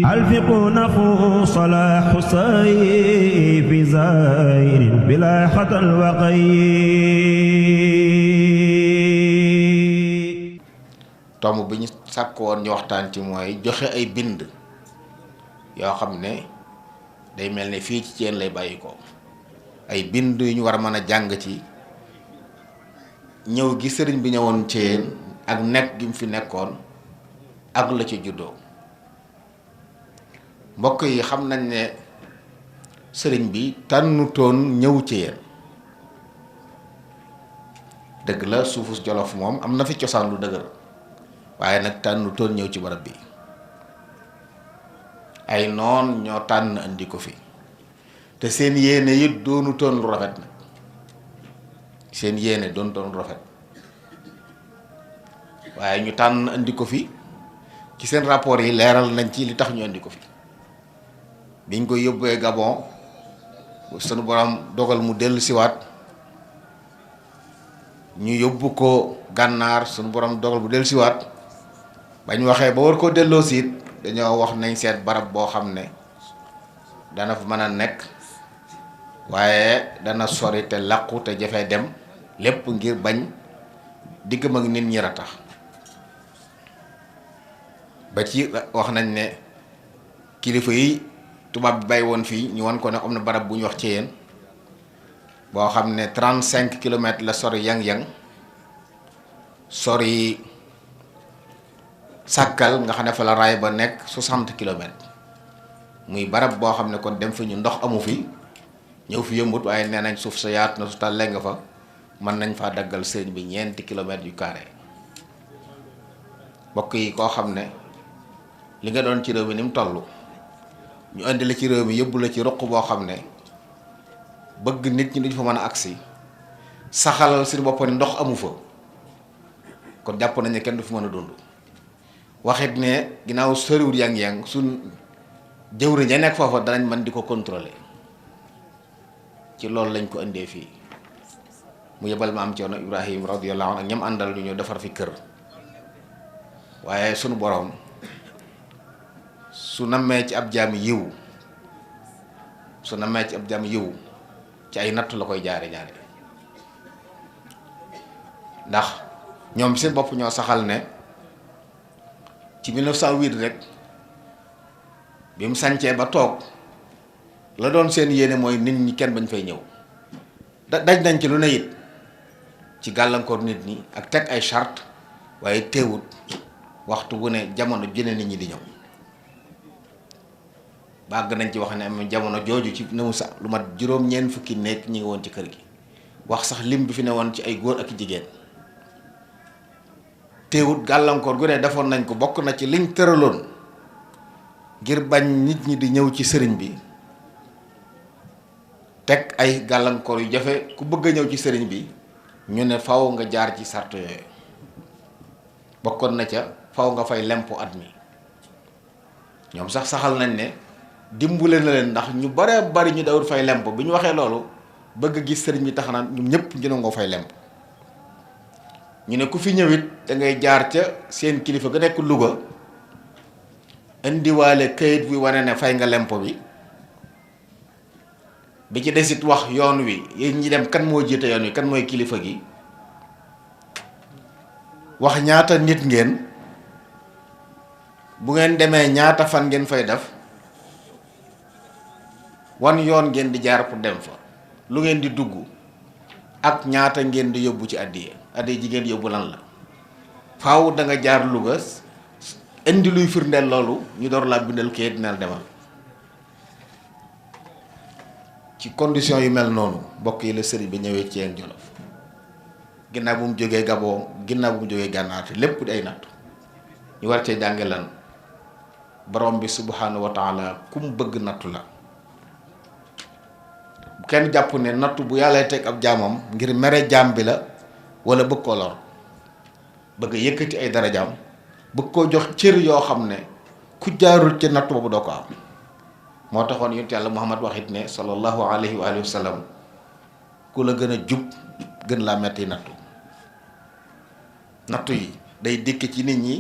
الفقون نفوس صلاح سيف زائر بلا خطا وقي tomb bi ñu sàkk woon ñu waxtaan ci mooy joxe ay bind yoo xam ne day mel ne fii ci Thiène lay bàyyi ko ay bind yu ñu war a mën a jàng ci ñëw gi sëriñ bi ñëwoon Thiène ak nekk gi mu fi nekkoon ak la ci juddoo. mbokk yi xam nañ ne sëriñ bi tànnutoon ñëw Thiène dëgg la suufu Jolof moom am na fi cosaan lu dëgër waaye nag tànnutoon ñëw ci barab bi ay noon ñoo tànn andi ko fi te seen yéene it doonutoon lu rafet nag seen yéene doonutoon lu rafet waaye ñu tànn andi ko fi ci seen rapport yi leeral nañ ci li tax ñu andi ko fi biñ ko yóbbee Gabon sunu borom dogal mu dellu siwaat ñu yóbbu ko gànnaar sunu borom dogal mu dellu siwaat bañ waxee ba war koo delloo siit dañoo wax nañ seet barab boo xam ne dana fa mën a nekk waaye dana sori te làqu te jafee dem lépp ngir bañ diggam ak nit ñi ratax ba ci wax nañ ne kilifa yi tubaab bi bàyyi woon fii ñu wan ko ne am na barab bu ñu wax Thiène boo xam ne 35 kilomètres la sori yang-yang sori sàkkal nga xam ne fa la raay ba nekk 60 kilomètres muy barab boo xam ne kon dem fi ñu ndox amu fi ñëw fi yëmbut waaye nee nañ suuf sa yaatu na su tàllee nga fa mën nañ faa daggal sëriñ bi ñeenti kilomètres yu carré mbokk yi koo xam ne li nga doon ci réew mi ni mu toll ñu indi la ci réew mi yóbbu la ci roq boo xam ne bëgg nit ñi duñ fa mën a agsi saxalal suñu bopp ne ndox amu fa kon jàpp nañ ne kenn du fi mën a dund waxit ne ginnaaw soriwul yang-yang suñ jëwriñ ña nekk foofa danañ mën di ko contrôler ci loolu lañ ko indee fii mu yebal ma am Ceerno Ibrahim radiyallahu anhu ak ñam àndal ñu ñëw defar fi kër waaye sunu borom su nammee ci ab jaam yiw ci ay nattu la koy jaare ndax ñoom seen bopp ñoo saxal ne ci 1908 rek bi mu sancee ba toog la doon seen yéene mooy nit ñi kenn bañ fay ñëw daj nañ ci lu ne it ci gàllankoor nit ñi ak teg ay charte waaye teewut waxtu bu ne jamono jëne nit ñi di ñëw bàgg nañ ci wax ne am jamono jooju ci nëmu sax lu mat juróom-ñeent fukki nekk ñi ngi woon ci kër gi wax sax lim bi fi ne woon ci ay góor ak jigéen teewut gàllankoor gu ne defoon nañ ko bokk na ci liñ tëraloon ngir bañ nit ñi di ñëw ci sëriñ bi teg ay gàllankoor yu jafe ku bëgg a ñëw ci sëriñ bi ñu ne faw nga jaar ci sart yooyu bokkoon na ca faw nga fay lempo at mi ñoom sax saxal nañ ne dimbule na leen ndax ñu bare bari ñu dawul fay lemp bi ñu waxee loolu bëgg gis sëriñ bi tax na ñoom ñëpp ñu ne ngoo fay lemp ñu ne ku fi ñëwit da ngay jaar ca seen kilifa ga nekk Louga indiwaale kayit buy wane ne fay nga lempo bi ci desit wax yoon wi yéen ñi dem kan moo jiite yoon wi kan mooy kilifa gi wax ñaata nit ngeen bu ngeen demee ñaata fan ngeen fay def wan yoon ngeen di jaar pour dem fa lu ngeen di dugg ak ñaata ngeen di yóbbu ci addiye ji ngeen yóbbu lan la faaw da nga jaar Louga indi luy firndeel loolu ñu door laa bindal kayit neel demal ci condition yu mel noonu mbokk yi la sëriñ bi ñëwee Thiène Jolof ginnaaw bu mu jógee Gabon ginnaaw bu mu jógee Gànnaar te lépp di ay nattu ñu war cee jànge lan borom bi subhanahu wa taala ku mu bëgg nattu la kenn jàpp ne nattu bu yàlla teg ab jaamam ngir mere jaam bi la wala bëgg koo lor bëgg yëkkati ay darajaam bëgg koo jox cër yoo xam ne ku jaarul ci nattu boobu doo ko am moo taxoon yonent yàlla Muhammad waxit ne sallallahu alayhi wa sallam ku la gën a jub gën laa metti nattu yi day dikk ci nit ñi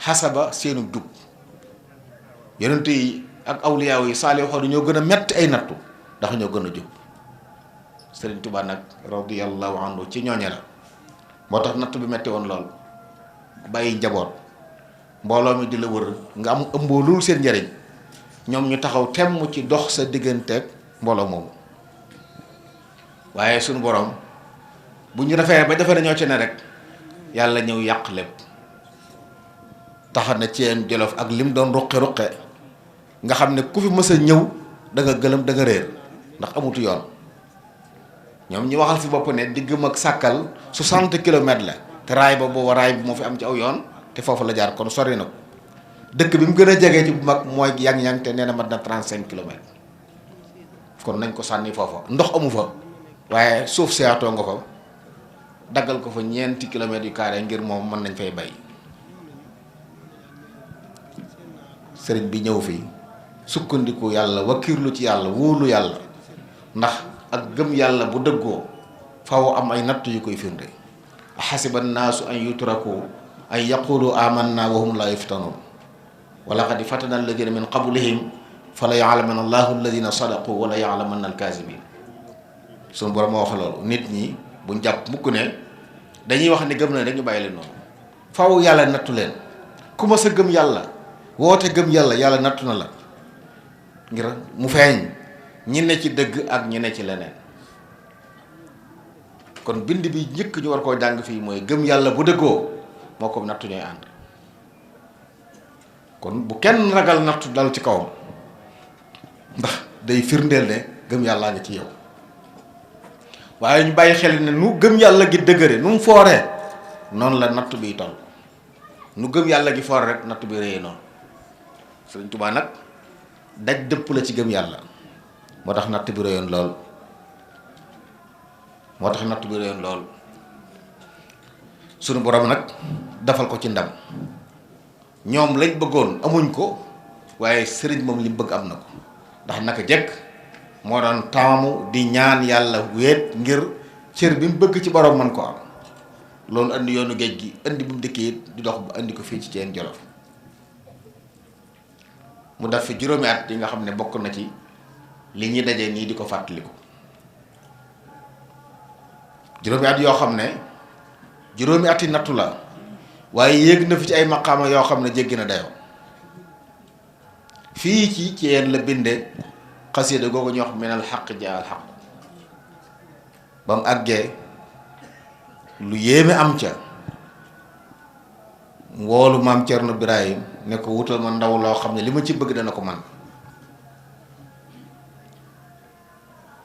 xasaba seenu jub yonent yi ak awliyaaw yi saalixoon ñoo gën a metti ay nattu ndax ñoo gën a jub. Sëriñ Tuubaa nag radiyallahu anhu ci ñooñe la moo tax nattu bi metti woon lool bàyyi njaboot mbooloo mi di la wër nga am ëmboo loolu seen njariñ ñoom ñu taxaw temm ci dox sa digganteeg mbooloo moomu. waaye suñu borom bu ñu defee ba defe na ñoo ci ne rek yàlla ñëw yàq lépp taxa na Ceen Jolof ak lim doon ruqe nga xam ne ku fi mës a ñëw da nga gëlëm da nga réer ndax amutu yoon. ñoom ñu waxal si bopp ne diggam ak Sàkkal 60 kilomètres la te raay ba booba raay bi moo fi am ci aw yoon te foofu la jaar kon sori na ko dëkk bi mu gën a jege ci bu mag mooy yang-yang te nee na mat na 35 kilomètres kon nañ ko sànni foofa ndox amu fa waaye suuf seetoo nga fa daggal ko fa ñeenti kilomètres yu carré ngir moom mën nañ fay bay. sëriñ bi ñëw fii sukkandiku yàlla wakiirlu ci yàlla wóolu yàlla ndax ak gëm yàlla bu dëggoo faw am ay natt yu koy firnde xasiba naasu an yutraku an yaqulu amanna wa hum la yuftanun wa laqad fatana alladina min qablihim fa la yaalamanna allahu alladina sadaqu wa la yaalamanna alkaasibin. suñu borom moo wax loolu nit ñi buñ jàpp mukk ne dañuy wax ne gëm na rek ñu bàyyi leen noonu faw yàlla nattu leen ku ma sa gëm yàlla woote gëm yàlla yàlla nattu na la ngir mu feeñ ñi ne ci dëgg ak ñi ne ci leneen. kon bind bi njëkk ñu war koo jàng fii mooy gëm yàlla bu dëggoo moo ko nattu ñooy ànd. kon bu kenn ragal nattu dal ci kawam ndax day firndeel ne gëm yàllaa ngi ci yow waaye ñu bàyyi xel ne nu gëm yàlla gi dëgëre nu mu fooree noonu la nattu biy toll nu gëm yàlla gi foore rek nattu bi réyee noonu. Sëriñ Tuubaa nag daj dëpp la ci gëm yàlla moo tax natt bi réyoon lool sunu borom nag defal ko ci ndam ñoom lañ bëggoon amuñ ko waaye sëriñ moom li bëgg am na ko ndax naka jekk moo doon taamu di ñaan yàlla wéet ngir cër bi mu bëgg ci borom man ko am loolu andi yoonu géej gi andi bu mu dëkkee di dox ba andi ko fii ci Ceen Jolof mu def fi juróomi at yi nga xam ne bokk na ci li ñuy daje nii di ko fàttaliku juróomi at yoo xam ne juróomi ati nattu la waaye yéeg na fi ci ay maqaama yoo xam ne jéggi na dayoo fii ci Ceen la binde xasida googu ñu wax minal xaq ja al xaq ba mu àggee lu yéeme am ca woolu maam Cerno Birahim ne ko wutal ma ndaw loo xam ne li ma ci bëgg dana ko man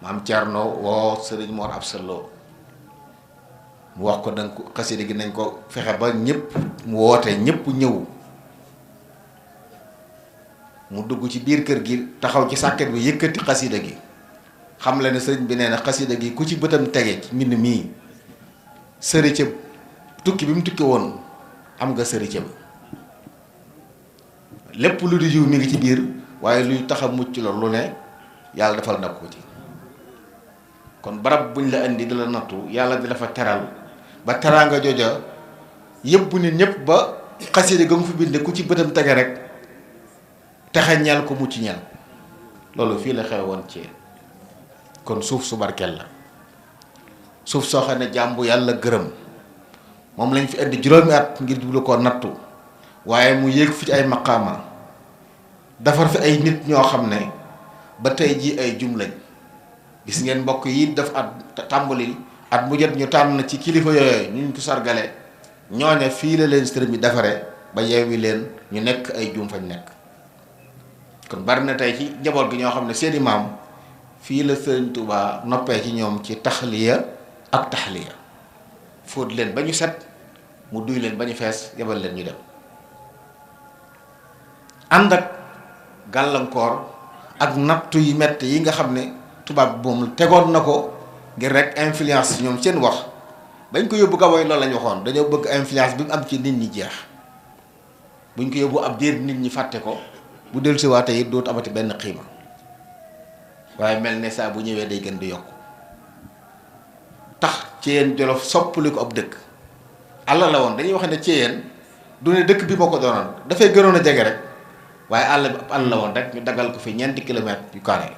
maam Cerno woo sëriñ Mor Absa Lo mu wax ko danga ko xasida gi nañ ko fexe ba ñëpp mu woote ñëpp ñëw mu dugg ci biir kër gi taxaw ci sàkket bi yëkkati xasida gi xam la ne sëriñ bi nee na xasida gi ku ci bëtam tege ci mbind mii sëri ca tukki bi mu tukki woon am nga sëri ca ba lépp lu di jiw mi ngi ci biir waaye luy tax a mucc loolu lu ne yàlla defal na ko ci kon barab buñ la indi di la nattu yàlla di la fa teral ba teraanga joja yëpp nit ñëpp ba xasida ga mu fi binde ku ci bëtam tege rek texe ñeel ko mucc ñeel loolu fii la xew woon ci kon suuf su barkeel la suuf soo xam ne jàmbu yàlla gërëm moom lañ fi indi juróomi at ngir jublu ko nattu waaye mu yéeg fi ci ay maqaama defar fi ay nit ñoo xam ne ba tey jii ay jum lañ gis ngeen mbokk yi def at tàmbali at mu jot ñu tànn ci kilifa yooyu ñu ko sargale ñooña fii la leen sëriñ bi defare ba yeewi leen ñu nekk ay jum fañ nekk kon bari na tey ci njaboot gi ñoo xam ne seeni maam fii la sëriñ Tuubaa noppee ci ñoom ci taxliya ak taxliya fóot leen ba ñu set mu duy leen ba ñu fees yebal leen ñu dem ànd ak gàllankoor ak nattu yi metti yi nga xam ne tubaab bi moom tegoon na ko ngir rek influence ñoom seen wax bañ ko yóbbu Gabon loolu lañ waxoon dañoo bëgg influence bi mu am ci nit ñi jeex buñ ko yóbbu ab diir nit ñi fàtte ko bu dellusiwaatee it dootu amati benn xiima waaye mel ne saa bu ñëwee day gën di yokk tax Ceen Jolof soppali ko ab dëkk àll la woon dañuy wax ne Ceen du ne dëkk bi moo ko doonoon dafay gënoon a jege rek waaye àll bi ab àll la woon rek ñu daggal ko fi ñeenti kilomètres yu carré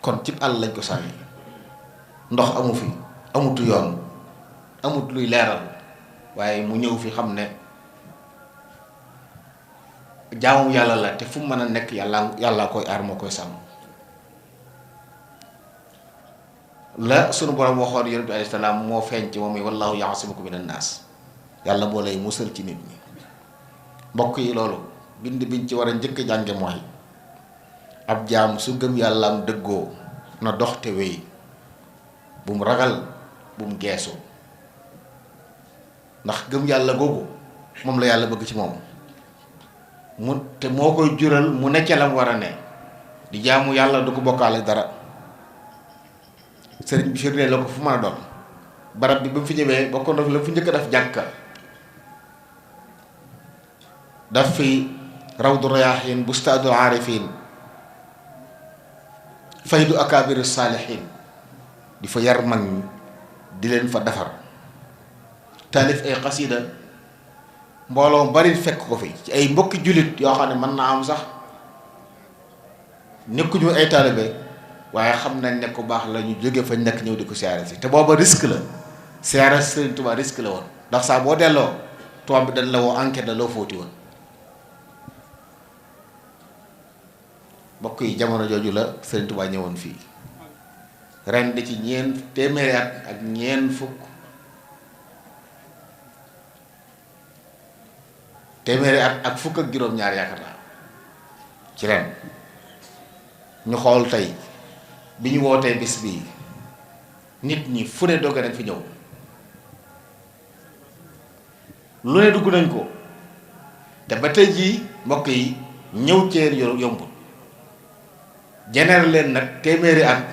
kon cib àll lañ ko sànni ndox amu fi amutu yoon amut luy leeral waaye mu ñëw fi xam ne jaamu yàlla la te fu mu mën a nekk yàlla koy aar moo koy sàmm la sunu borom waxoon yonent bi alayhi salaam moo feeñ ci moom yi wallahu yaasimuka minan naas yàlla moo lay musal ci nit ñi mbokk yi loolu bind biñ ci war a njëkk jànge mooy ab jaam su gëm yàlla am dëggoo na dox te wéy bu mu ragal bu mu geesu ndax gëm yàlla googu moom la yàlla bëgg ci moom mu te moo koy jural mu necce la mu war a ne di jaamu yàlla du ko bokkaale dara sëriñ bi firnde la ko fu mën a doon barab bi ba mu fi ñëwee bokkoon na la fu njëkk a def jàkka daf fi rawdu rayaahin bustaadul aarifin faydu akaabiri saalihin di fa yar mag ñi di leen fa defar taalif ay xasida mbooloo bari fekk ko fi ci ay mbokki jullit yoo xam ne mën naa am sax nekkuñu ay taalibe waaye xam nañ ne ku baax la ñu jóge fa nekk ñëw di ko siyaare si te booba risque la siyaare Sëriñ Tuubaa risque la woon ndax saa boo delloo tubaab bi dañ la woo enquête la loo fóoti woon mbokk yi jamono jooju la Sëriñ Tuubaa ñëwoon fii ren di ci téeméeri at ak ñeent fukk téeméeri at ak fukk ak juróom-ñaar yaakaar naa ci ren ñu xool tey bi ñu wootee bis bii nit ñi fu ne dogg nañ fi ñëw lu ne dugg nañ ko te ba tey jii mbokk yi ñëw ceen yombul jeneer leen nag téeméeri at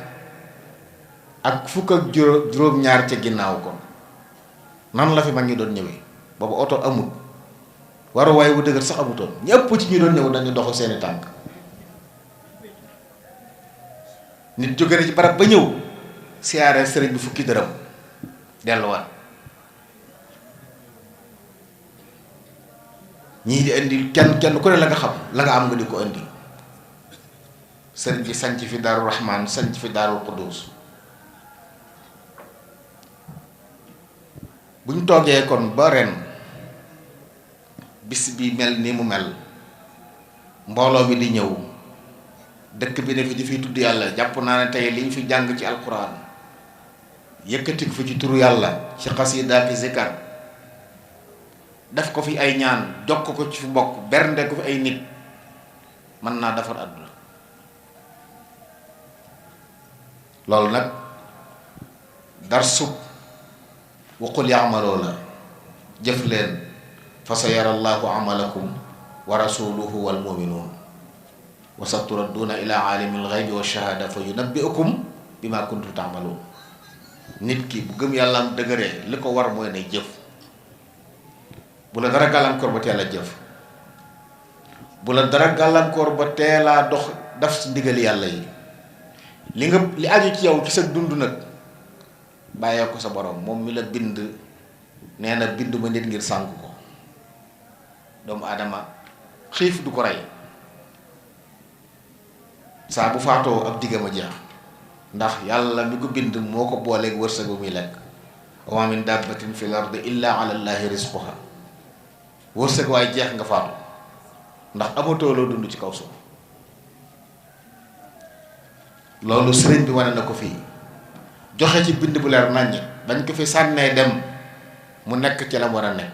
ak fukk ak juróom-ñaar ca ginnaaw ko nan la fi mag ñi doon ñëwee boobu oto amul waruwaay bu dëgër sax amutoon ñëpp ci ñu doon ñëw dañu doxu seeni tànk nit jóge na ci barab ba ñëw siyaare sëriñ bi fukki dërëm delluwaat ñii di indi kenn ku ne la nga xam la nga am nga di ko indi sëriñ bi sanc fi daaru rahman sanc fi daaru qudus bu ñu toogee kon ba ren bis bi mel ni mu mel mbooloo mi di ñëw dëkk bi ne fi di fiy tudd yàlla jàpp naa ne tey li ñu fi jàng ci alquran yëkkati ko fi ci turu yàlla ci xasida ki zikar def ko fi ay ñaan jokk ko ci fi mbokk bernde ko fi ay nit mën naa defar àdduna loolu nag darsub waqul ya'maloo la jëf leen fa sa yara allahu amalakum wa rasuluhu wal muminuun wa sa turadduuna ila aalimil ghaybi wa shahada fa yunabbi'ukum bima kuntum ta'maluun nit ki bu gëm yàlla am dëgëree li ko war mooy ne jëf bu la dara gàllankoor ba teel a jëf bu la dara gàllankoor ba teelaa dox daf ci ndigal yàlla yi li aju ci yow ci sa dund nag bàyyee ko sa borom moom mi la bind nee na bind ma nit ngir sànk ko doomu aadama xiif du ko rey saa bu faatoo ab diggam a jeex ndax yàlla mi ko bind moo ko booleeg wërsëg bu muy lekk wa ma min dabbatin fil ardi illa ala llahi rizquha wërsëg waaye jeex nga faatu ndax amatoo loo dund ci kaw suuf loolu sëriñ bi wane na ko fii joxe ci bind bu leer naññ bañ ko fi sànnee dem mu nekk ci la mu war a nekk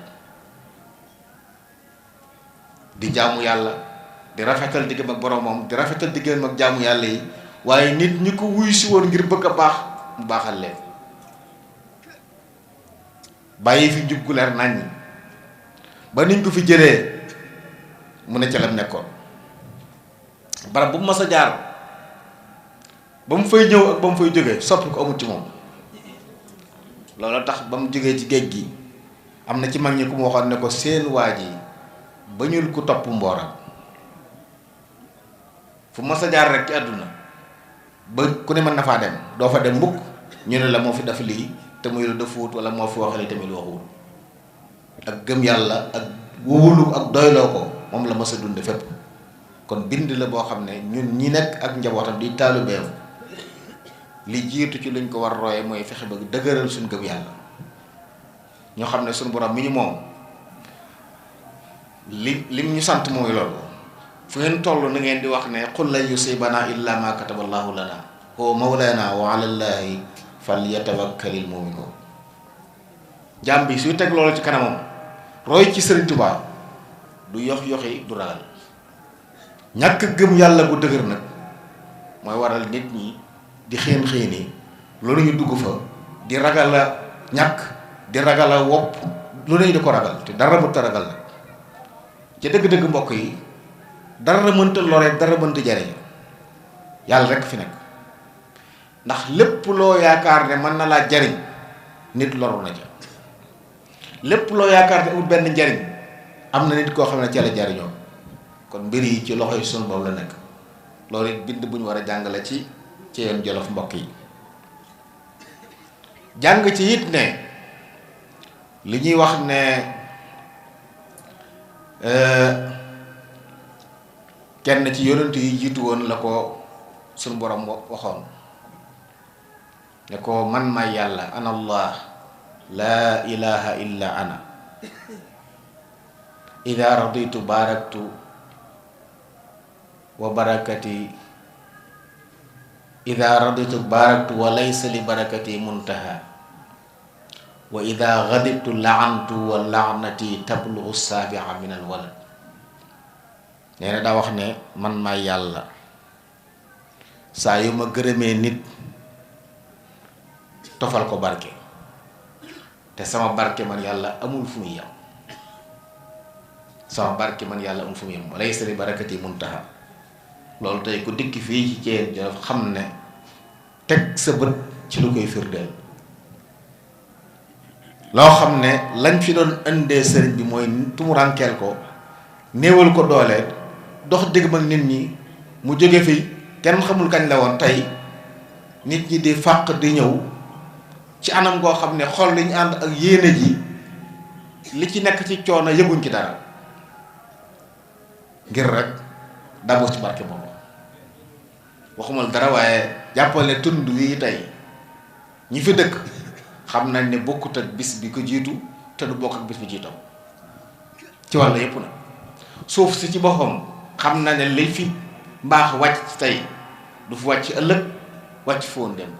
di jaamu yàlla di rafetal diggam ak boromam di rafetal diggam ak jaamu yàlla yi waaye nit ñi ko wuy si woon ngir bëgg a baax mu baaxal leen bàyyi fi njub gu leer naññ ba niñ ko fi jëlee mu ne ca lam nekkoon barab bu mu mas a jaar ba mu fay ñëw ak ba mu fay jógee soppi ko amut ci moom loolu tax ba mu jógee ci géej gi am na ci mag ñi ku mu waxoon ne ko seen waa ji ba ñul ku topp mbooram fu mas a jaar rek ci àdduna ba ku ne mën na faa dem doo fa dem mukk ñu ne la moo fi def lii te muy lu defuut wala moo fi wax lii tamit waxuut ak gëm yàlla ak wóolu ak doyloo ko moom la mës a dunde fépp. kon bind la boo xam ne ñun ñi nekk ak njabootam di taalibeem li jiitu ci luñ ko war roye mooy fexe ba dëgëral suñ gëm yàlla ñoo xam ne suñu borom mi ñu moom lim ñu sant mooy loolu. fu ngeen toll na ngeen di wax ne qul lan yusibana illa ma kataballahu lana huwa mawlana wa ala llahi falyatawakkalil mu'minun. jaam bi suy teg loolu ci kanamam roy ci Sëriñ Tuubaa du yoxi du ragal. ñàkk gëm yàlla bu dëgër nag mooy waral nit ñi di xéeni loolu ñu dugg fa di ragal a ñàkk di ragal a wopp lu ne di ko ragal te dara mënta ragal nag ca dëgg-dëgg mbokk yi dara mënta lore dara mënta jariñ yàlla rekk fi nekk. ndax lépp loo yaakaar ne mën na laa jariñ nit loru na ca lépp loo yaakaar ne amul benn njariñ am na nit koo xam ne ca la jariñoo. kon mbir yi ci loxoy sunu boobu la nekk loolu it bind bu ñu war a jàngale ci Thiéyène Djolof mbokk yi. jàng ci it ne li ñuy wax ne kenn ci yonent yi jiitu woon la ko sunu borom waxoon ne ko man may yàlla ana allah laa ilaha illa ana ida raditu baraktu wa barakati ida raditu baraktu wa laysa li barakati muntaha wa ida gadibtu laantu wa laanati tablugu saabia min al walad. nee na daa wax ne man maay yàlla saa yu ma gërëmee nit tofal ko barke te sama barke man yàlla amul fu muy yam sama barke man yàlla amul fu muy yam wa laysa li barakati muntaha. loolu tey ku dikki fii ci Thiéyène Djolof xam ne teg sa bët ci lu koy firndeel loo xam ne lañ fi doon indee sëriñ bi mooy tumurankeel ko néewal ko doole dox digg ak nit ñi mu jóge fi kenn xamul kañ la woon tey nit ñi di fàq di ñëw ci anam goo xam ne xol li ñu ànd ak yéene ji li ci nekk ci coono yëguñ ci dara ngir rek dabu ci barke boobu. waxumal dara waaye jàppal ne tund wi tey ñi fi dëkk xam nañ ne bokkut ak bis bi ko jiitu te du bokk ak bis bi jiitam ci wàll yépp nag. suuf si ci boppam xam na ne li fi mbaax wàcc tey du fi wàcc ëllëg wàcc foon dem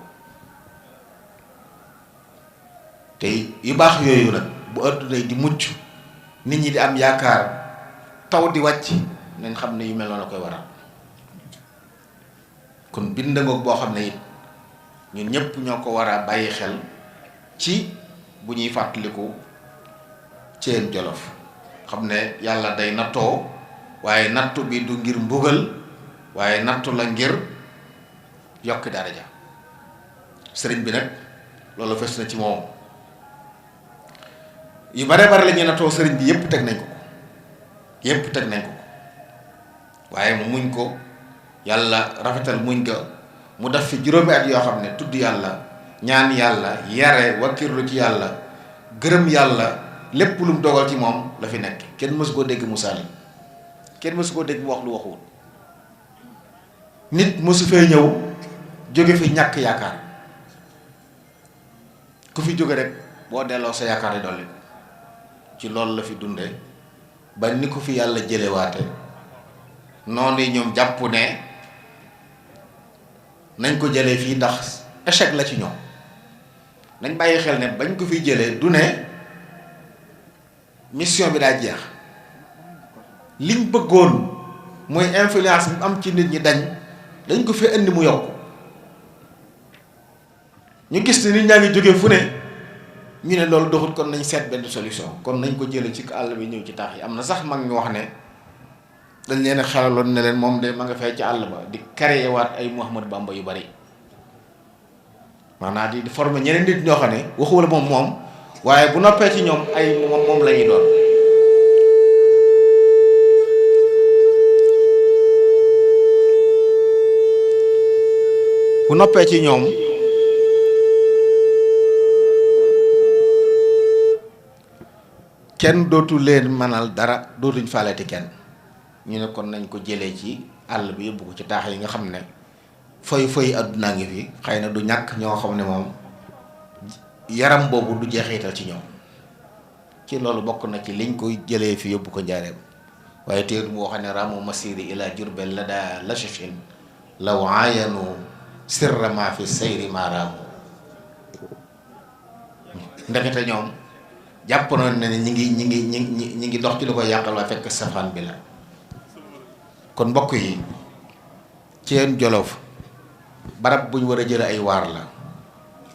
te yu baax yooyu nag bu àdduna di mucc nit ñi di am yaakaar taw di wàcc nañ xam ne yu mel noonu koy waral. kon bind ngoog boo xam ne it ñun ñëpp ñoo ko war a bàyyi xel ci bu ñuy fàttaliku Thiéyène Djolof xam ne yàlla day nattoo waaye nattu bi du ngir mbugal waaye nattu la ngir yokk daraja. sëriñ bi nag loolu fes na ci moom yu bare bare la ñuy nattoo sëriñ bi yépp teg nañ ko waaye mu muñ ko yàlla rafetal muñ ko mu def fi juróomi at yoo xam ne tudd yàlla ñaan yàlla yare wakkirlu ci yàlla gërëm yàlla lépp lu mu dogal ci moom la fi nekk. kenn mësu koo dégg mu saali kenn mësu koo dégg mu wax lu waxuwul nit mësu fee ñëw jóge fi ñàkk yaakaar ku fi jóge rek boo delloo sa yaakaar yi dolli ci loolu la fi dunde ba ni ko fi yàlla jëlewaate noonu yi ñoom jàpp ne nañ ko jëlee fii ndax échec la ci ñoom. nañ bàyyi xel ne bañ ko fiy jëlee du ne mission bi daa jeex liñ bëggoon mooy influence bi am ci nit ñi dañ ko fi indi mu yokk ñu gis ne nit ñaa ngi jógee fu ne ñu ne loolu doxul kon nañ seet benn solution kon nañ ko jëlee ci àll bi ñëw ci taax yi. am na sax mag ñu wax ne dañ leen a xelaloon ne leen moom de ma nga fay ci àll ba di créer waat ay Mouhamadou Bamba yu bari maanaam di former ñeneen nit ñoo xam ne waxuwala moom waaye bu noppee ci ñoom ay moom la ñuy doon. bu noppee ci ñoom kenn dootu leen mënal dara, dootuñ faaleti kenn. ñu ne kon nañ ko jëlee ci àll bi yóbbu ko ci taax yi nga xam ne foy àddunaa ngi fi. xëy na du ñàkk ñoo xam ne moom yaram boobu du jeexital ci ñoom. ci loolu bokk na ci liñ koy jëlee fi yóbbu ko njaareem. waaye téer mu wax ne ramu masiri ila jurbel la daa lachachin law aayanu sirra ma fi sayri ma raamu. ndekete ñoom jàpp nañ ne ñi ngi dox ci lu koy yàqal waaye fekk safaan bi la. kon mbokk yi Thiène Djolof barab bu ñu war a jële ay waar la.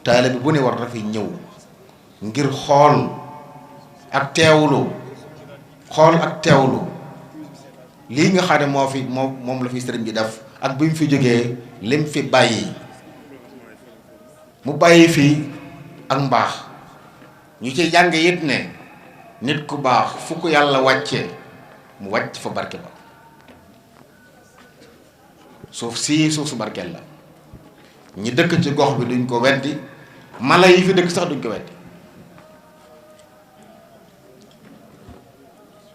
taalibe bi bu ne war na fi ñëw ngir xool ak teewlu lii nga xam ne moom la fi sëriñ bi def ak bi mu fi jógee lim fi bàyyi. mu bàyyi fii ak mbaax. ñu ci jàng it ne nit ku baax fu ko yàlla wàccee mu wàcc fa barke ba. suuf su barkeel la. ñi dëkk ci gox bi duñ ko weddi, mala yi fi dëkk sax duñ ko weddi.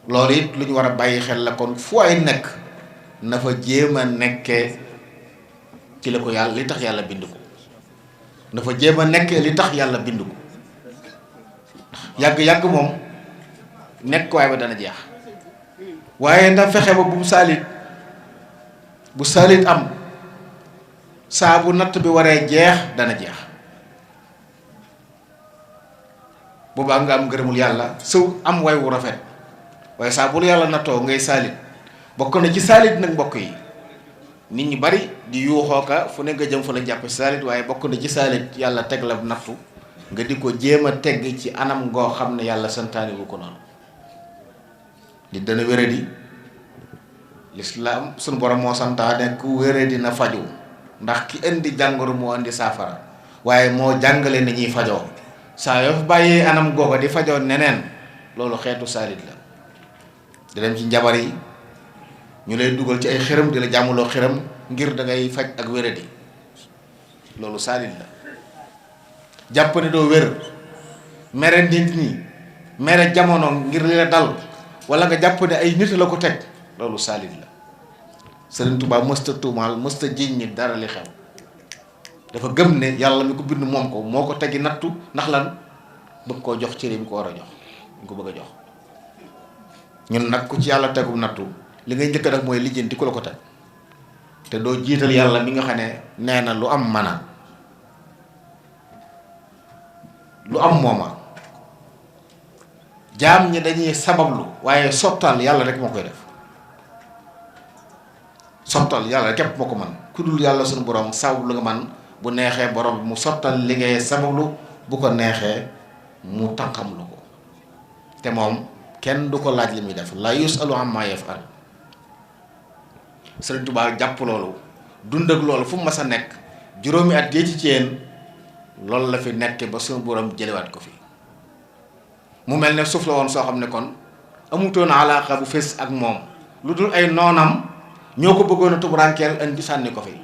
loolu it lu ñu war a bàyyi xel la. kon fu ay nekk na fa jéem a nekkee ci la ko yàlla li tax yàlla bind ko. na fa jéem a nekkee li tax yàlla bind ko. yàgg-yàgg moom nekk waay ba dana jeex. waaye ndax fexe ba bu saalit am saa bu natt bi waree jeex dana jeex. boobaa nga am ngërëmul yàlla sëw am way wu rafet. waaye saa bu la yàlla nattoo ngay saalit. bokk na ci saalit nag mbokk yi nit ñi bari di yuuxoo ka fu ne nga jëm fa la jàpp saalit. waaye bokk na ci saalit yàlla teg la nattu nga di ko jéem a tegg ci anam ngoo xam ne yàlla santaani wu ko noonu. li dana wéradi lislaam sunu borom moo santaane ku wéradi na faju ndax ki indi jàngoro moo indi saafara. waaye moo jàngale ni ñuy fajoo. saa yoo fi bàyyee anam googa di fajoo neneen loolu xeetu saalit la. di dem ci njabar yi ñu lay dugal ci ay xërëm di la jàmmuloo xërëm ngir da ngay faj ak wéradi loolu saalit la. jàpp ne doo wér mere nit ñi mere jamono ngir li la dal wala nga jàpp ne ay nit la ko teg loolu saalit la. Sëriñ Tuubaa mësta tuumaal mësta jiiñ nit dara li xew. dafa gëm ne yàlla mi ko bind moom ko moo ko tegi nattu ndax lan bëgg koo jox cëri mi ko war a jox mi ko bëgg a jox. ñun nag ku ci yàlla tegum nattu li ngay njëkk nag mooy lijjanti ku la ko teg te doo jiital yàlla mi nga xam ne nee na lu am mana lu am mooma. jaam ñi dañuy sabablu waaye sottal yàlla rek moo koy def. sottal yàlla rek képp moo ko man ku dul yàlla suñu borom sabablu nga man bu neexee borom mu sottal li ngay sabablu bu ko neexee mu tànqamlu ko te moom kenn du ko laaj li muy def la yusalu amma yafal. Sëriñ Tuubaa jàpp loolu dund ak loolu fu mu mas a nekk juróomi at yee ci Thiène loolu la fi nekk ba suñu borom jëlewaat ko fi. mu mel ne suuf la woon soo xam ne kon amutoon alaaqa bu fés ak moom lu dul ay noonam ñoo ko bëggoon a tubarankeel indi sànni ko fi.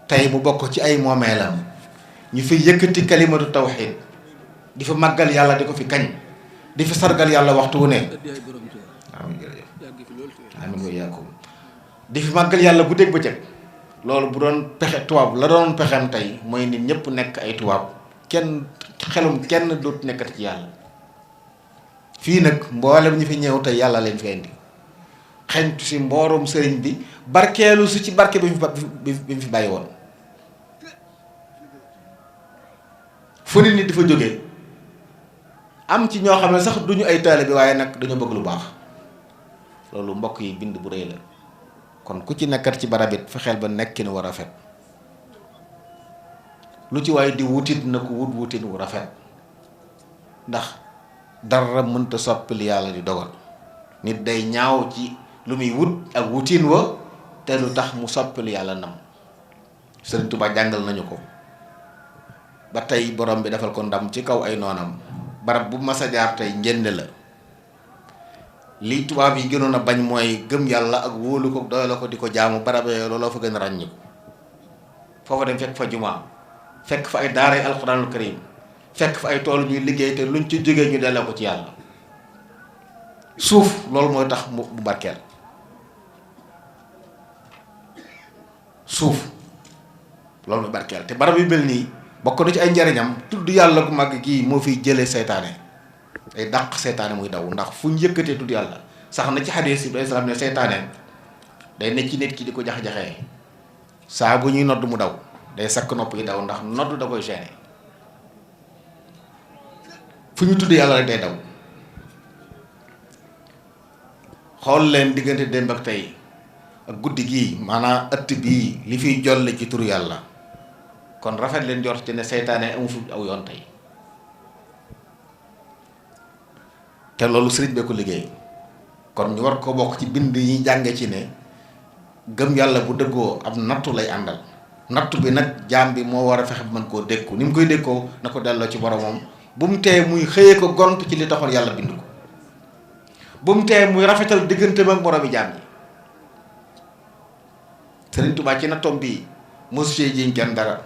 tey mu bokk ci ay moomeelam ñu fi yëkkati kalimatu tawxiid di fa màggal yàlla di ko fi kañ di fi sargal yàlla waxtu wu ne. amiin wa iyaakum di fi màggal yàlla bu dégg bëccëg. loolu bu doon pexe tubaab la doon pexem tey mooy nit ñëpp nekk ay tubaab kenn xelum kenn dootu nekkati ci yàlla. fii nag mboolem ñi fi ñëw tey yàlla leen fi indi xeñtu si mboorum sëriñ bi barkeelu si ci barke bi mu fi bàyyi woon. fu nit ñi di fa jógee am ci ñoo xam ne sax duñu ay taalibe bi waaye nag dañoo bëgg lu baax. loolu mbokk yi bind bu rëy la. kon ku ci nekkat ci barabit fexeel ba nekkin wu rafet lu ci waaye di wutit na ko wutin wu rafet ndax dara mënta soppili yàlla di dogal. nit day ñaaw ci lu muy wut ak wutin wa te lu tax mu soppili yàlla nam. Sëriñ Tuubaa jàngal nañu ko ba tey borom bi defal ko ndam ci kaw ay noonam. barab bu mas a jaar tey njënd la. li tubaab yi gënoon a bañ mooy gëm yàlla ak wóolu ko doy la ko di ko jaamu barab yooyu looloo fa gën a ràññiku. foofa dem fekk fa jumaa fekk fa ay daaray alxuraanul karim fekk fa ay tool ñuy liggéey te luñ ci jógee ñu delloo ko ci yàlla suuf loolu mooy tax mu barkeel suuf loolu mooy barkeel te barab yu mel nii bokk na ci ay njariñam tudd yàlla gu màgg gii moo fiy jëlee seytaane ay dàq seytaane muy daw ndax fu ñu yëkkatee tudd yàlla sax na ci xadiis yi salaam ne seytaane day ne ci nit ki di ko jax-jaxee saa bu ñuy nodd mu daw day sakk nopp yi daw ndax nodd da koy gêner fu ñu tudd yàlla rek day daw xool leen diggante démb ak tey ak guddi gii maanaam ëtt bii li fiy jolle ci turu yàlla kon rafet leen jort ci ne seytaane amu fi aw yoon tey te loolu sëriñ bee ko liggéey kon ñu war ko bokk ci bind yi jànge ci ne gëm yàlla bu dëggoo ab nattu lay àndal nattu bi nag jaam bi moo war a fexe mën koo dékku ni mu koy dékkoo na ko delloo ci boromam bu mu tee muy xëyee ko gont ci li taxoon yàlla bind ko bu mu tee muy rafetal diggante ak moromi jaam yi Sëriñ Tuubaa ci nattoom bii mosu cee jiñ kenn dara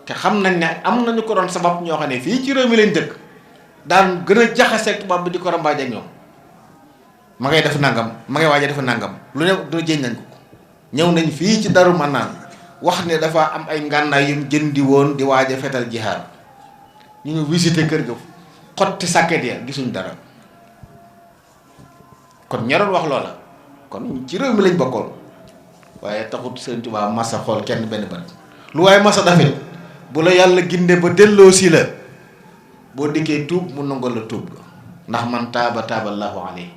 te xam nañ ne am nañu ko doon sabab ñoo xam ne fii ci réew mi leen dëkk daan gën a jaxaseeg tubaab bi di ko rambaaj ak ñoom ma ngay def nangam ma ngay waaj a def nangam lu ne dina jéñ nañ ko ñëw nañ fii ci Daaru Manaan wax ne dafa am ay ngànnaay yum jëndi woon di waaj a fetal jihaar ñu ñu visité kër ga xotti sàkket ya gisuñ dara kon ña doon wax loola kon ci réew mi lañ bokkoon waaye taxut Sëriñ Tuubaa masa xool kenn benn bët lu waaye masa dafit bu la yàlla ginde ba delloo si la boo dikkee tuub mu nangol la tuub ndax man taaba taaballaahu alayhi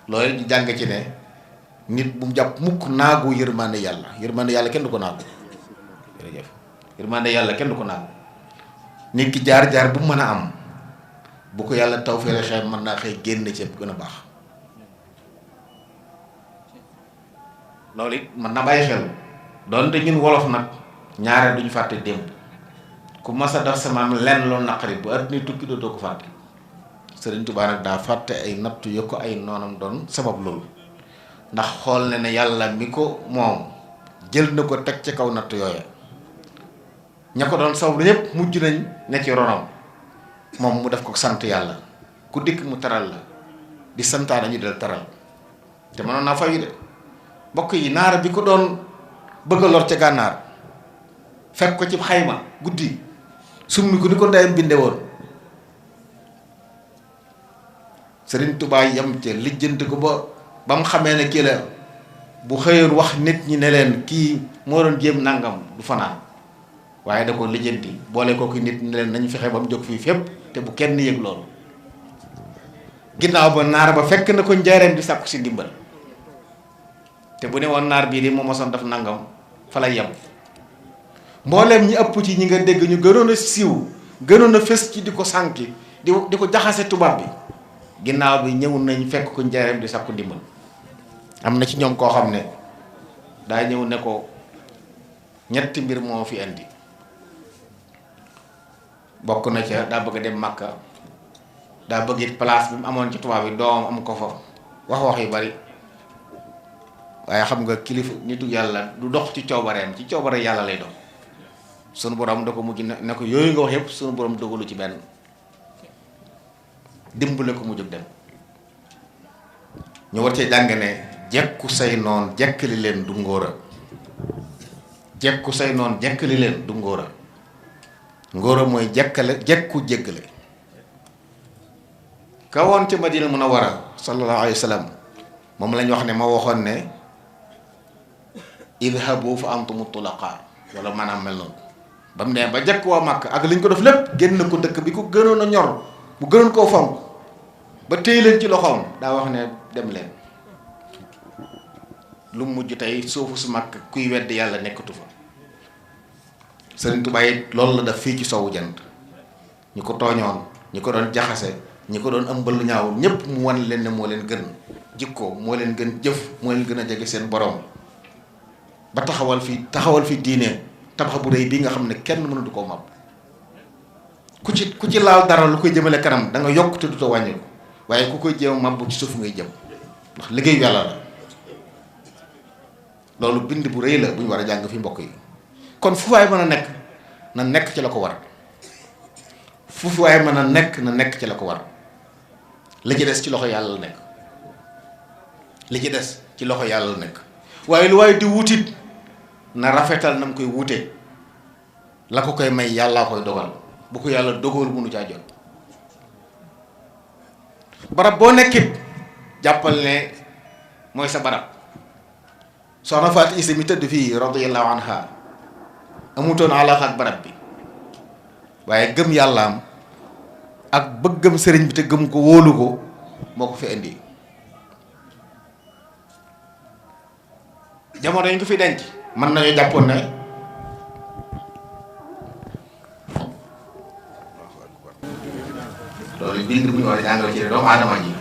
loolu ñu jàng ci ne nit bu mu jàpp mukk naagu yërmande yàlla kenn du ko naagu jërëjëf yërmande yàlla kenn du ko naagu nit ki jaar-jaar bu mu mën a am bu ko yàlla taw feere xëy mën naa xëy génn ci gën a baax loolu it mën na bàyyi xel doonte ñun wolof nag ñaare duñu fàtte démb ku mas a def sama lenn loolu naqari bu àdduna tukki dootoo ko fàtte Sëriñ Tuubaa nag daa fàtte ay nattu yo ko ay noonam doon sabab loolu ndax xool ne ne yàlla mi ko moom jël na ko teg ci kaw nattu yooya ña ko doon sabab ñëpp mujj nañ ne ci ronam moom mu def ko sant yàlla ku dikk mu taral la di santaane ñu del taral te mënoon naa fayu de mbokk yi naar bi ko doon bëgg a lor ca gànnaar fekk ko ci xayma guddi summi ko ni ko ndeyam binde woon Sëriñ Tuubaa yam ca lijjanti ko ba mu xamee ne kii la bu xëyoon wax nit ñi ne leen kii moo doon jéem nangam du fanaan waaye da ko lijjanti boole kooku nit ñi ne leen nañu fexe ba mu jóg fii fépp te bu kenn yëg loolu ginnaaw ba naar ba fekk na ko njaareem di sàkku si ndimbal te bu ne woon naar bii di moo mosoon def nangam fa lay yem mbooleem ñi ëpp ci ñi nga dégg ñu gënoon a siiw gënoon a fës ci di ko sànki di ko jaxase tubaab bi ginnaaw bi ñëw nañ fekk ko njaareem di sàkku ndimbal am na ci ñoom koo xam ne daa ñëw ne ko ñetti mbir moo fi indi bokk na ca daa bëgg a dem Makka daa bëgg it place bi mu amoon ci tubaab bi doomam am ko fa wax yu bari waaye xam nga kilifa nitu yàlla du dox ci coobareem ci coobare yàlla lay dox sunu borom da ko mujj ne ko yooyu nga wax yëpp sunu borom dogalu ci benn dimbale ko mu jóg dem ñu war cee jàng ne jekku say noon jekkali leen du ngóora jekku say noon jekkali leen du ngóora ngóora mooy jekkale jekku jéggale ka woon ca Madina Munawwara sallallahu alayhi wa sallam moom lañ wax ne ma waxoon ne idhabu fa antumu tulaqa wala maanaam mel noonu ba mu ne ba jekk waa Màkk ak liñ ko def lépp génn ko dëkk bi ko gënoon a ñor bu gënoon koo fonk ba téye leen ci loxoom daa wax ne dem leen lu mujj tey suufu su Màkk kuy wedd yàlla nekkatu fa Sëriñ Tuubaa it loolu la def fii ci sowu jant ñi ko tooñoon ñi ko doon jaxase ñi ko doon ëmbal lu ñaaw ñépp mu wan leen ne moo leen gën jikko moo leen gën jëf moo leen gën a jege seen borom ba taxawal fi diine tabax bu rëy bii nga xam ne kenn mënatu koo mab ku ci laal dara lu koy jëmale kanam da nga yokk te du ko wàññi ko waaye ku koy jéem mab ci suuf ngay jëm ndax liggéeyu yàlla la loolu bind bu rëy la bu ñu war a jàng fi mbokk yi kon fu waay mën a nekk na nekk ci la ko war fu waay mën a nekk na nekk ci la ko war li ci des ci loxo yàlla la nekk li ci des ci loxo yàlla la nekk waaye lu waaye di wutit na rafetal na mu koy wute la ko koy may yàllaa koy dogal bu ko yàlla dogal mënu caa jot barab boo nekkit jàppal ne mooy sa barab soxna Faati Ise mi tëdd fii radiyallahu anha amutoon alaaka ak barab bi waaye gëm yàllaam ak bëggam sëriñ bi te gëm ko wóolu ko moo ko fi indi jamono yi ñu ko fi denc mën nañu jàppoon ne loolu bind bu ñu war a jàngal ci doomu aadama ji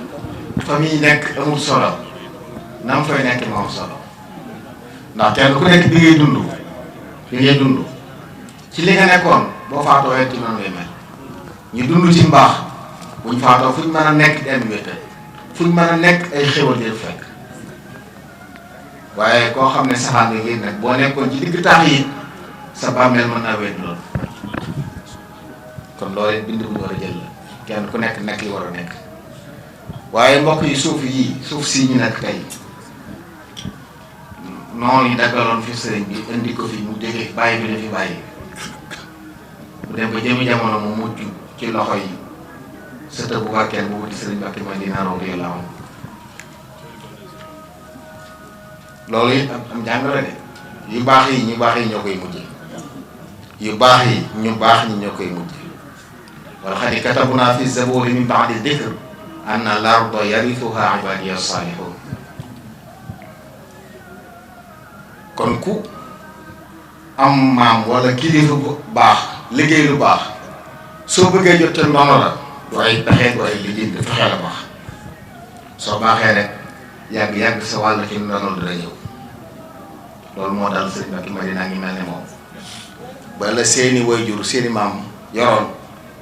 fa muy nekk amul solo na mu fay nekk moo am solo ndax kenn ku nekk bi ngay dund ci li nga nekkoon boo faatoo wet ci noonu ngay mel ñu dund ci mbaax buñ faatoo fuñ mën a nekk di am wéttal fuñ mën a nekk ay xéwal di fekk waaye koo xam ne saxaan nga ngir nag boo nekkoon ci digg taax yi sa bàmmeel mën naa wet loolu kon loolu bind bu ñu war a jël la kenn ku nekk nekk li war a nekk waaye mbokk yi suuf si ñu nekk tey noonu yi daggaloon fi sëriñ bi indi ko fi mu jóge bàyyi bi la fi bàyyi bu dem ba jëmi jamono mu mujj ci loxo yi sëtë bu barkeel bu wuti sëriñ Mbàkke Madina radiyallahu anhu loolu it am jàngale de yu baax yi ñu baax yi ñoo koy mujje yu baax yi ñu baax ñi ñoo koy mujje wala xad katabna fi zaburi min ba'di dhikr anna al-arda yarithuha ibadiya salihun kon ku am maam wala kilifa bu baax liggéey lu baax soo bëggee jot te ndono la du ay pexe du ay liggéey du fexe la baax soo baaxee rek yàgg-yàgg sa wàll ci ndono dina ñëw loolu moo dal sëriñ Mbàkke Madina ngi mel ne moom ba la seeni waajur seeni maam yoroon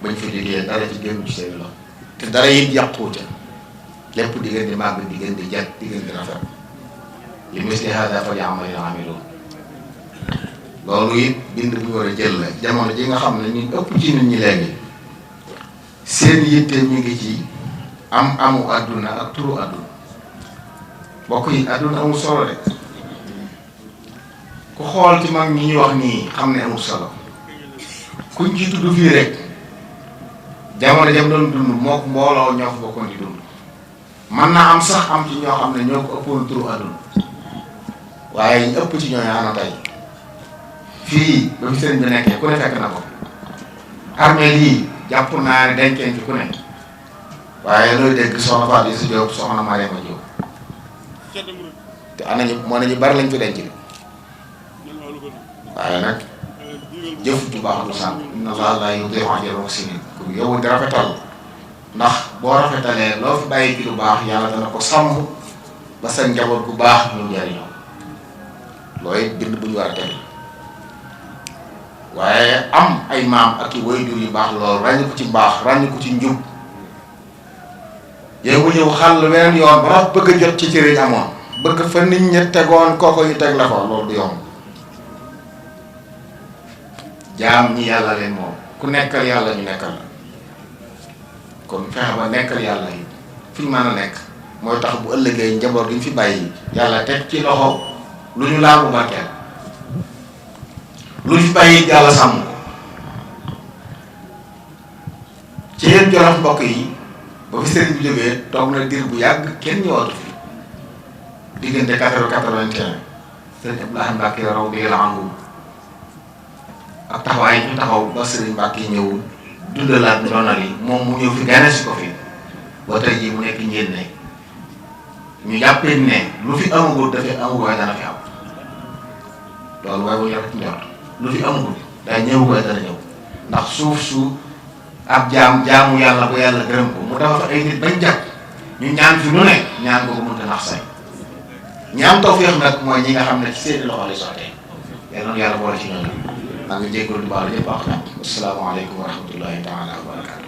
bañ fa jógee dara ci génn ci seeni loxo te dara it yàquute lépp di gën di màgg di gën di jag di gën di rafet li misli hada falyamalil aamiluun loolu it bind bu ñu war a jël la jamono ji nga xam ne ñu ëpp ci nit ñi léegi seen yitte ñu ngi ci amu àdduna ak turu àdduna bokk yi àdduna amul solo de ku xool ci mag ñi ñuy wax nii xam ne amul solo kuñ ci tudd fii rek jamono jam doon dund moo ko mbooloo ñoo ko bokkoon di dund man naa am sax am ci ñoo xam ne ñoo ko ëppoon turu àdduna waaye ñu ëpp ci ñooñu ana tey fii ba fi sëriñ bi nekkee ku ne fekk na ko armée lii jàpp naa ne denceen fi ku ne waaye looy dégg soxna Fatou Issa Diop soxna Mariama Diop te ana ñu moo ne ñu bari lañ fi denc bi waaye nag jëf ju baax du sànq inna Allaha laa yudii'u ajra al-muhsiniin ku yow di rafetal ndax boo rafetalee loo fi bàyyi ci lu baax yàlla dana ko sàmm ba sa njaboot gu baax ñu jariñoo looy bind bu ñu war a teg waaye am ay maam ak i waajur yu baax loolu ràññi ko ci mbaax ràññi ko ci njub yow mu ñëw xàll weneen yoon ba bëgg a jot ci cëriñ amoon bëgg fa nit ñi tegoon kooko yu teg la fa loolu du yomb jaam ñi yàlla leen moom ku nekkal yàlla ñu nekkal la kon fexe ba nekkal yàlla yi fi ñu mën a nekk mooy tax bu ëllëgee njaboot gi ñu fi bàyyi yàlla teg ci loxo lu ñu laabu barkeel lu ñu fi bàyyi yàlla sàmm ko ci yéen Jolof mbokk yi ba fi sëriñ bi jógee toog na diir bu yàgg kenn ñëwatu fi diggante 81 sëriñ Abdoulaye Mbacke radiyallahu anhu ak taxawaay ñu taxaw ba sëriñ Mbacke ñëw dundalaat ndonal yi moom mu ñëw fi gane si ko fi ba tey jii mu nekk njéen ne ñu jàppee ne lu fi amagul dafay amagul waaye dana fi am loolu waaye bu ñu rafet njort lu fi amagul day ñëw waaye dana ñëw ndax suuf su ab jaamu yàlla bu yàlla gërëm ko mu dafa fa ay nit bañ jàpp ñu ñaan fi nu ne ñaan boobu mënta nax say ñaan tawfeex nag mooy ñi nga xam ne ci seeni loxo lay sottee yàlla na yàlla boole ci ñoom maa ngi jégalu di baal ñëpp wax nag asalaamaaleykum wa rahmatullahi taala wa barakaatu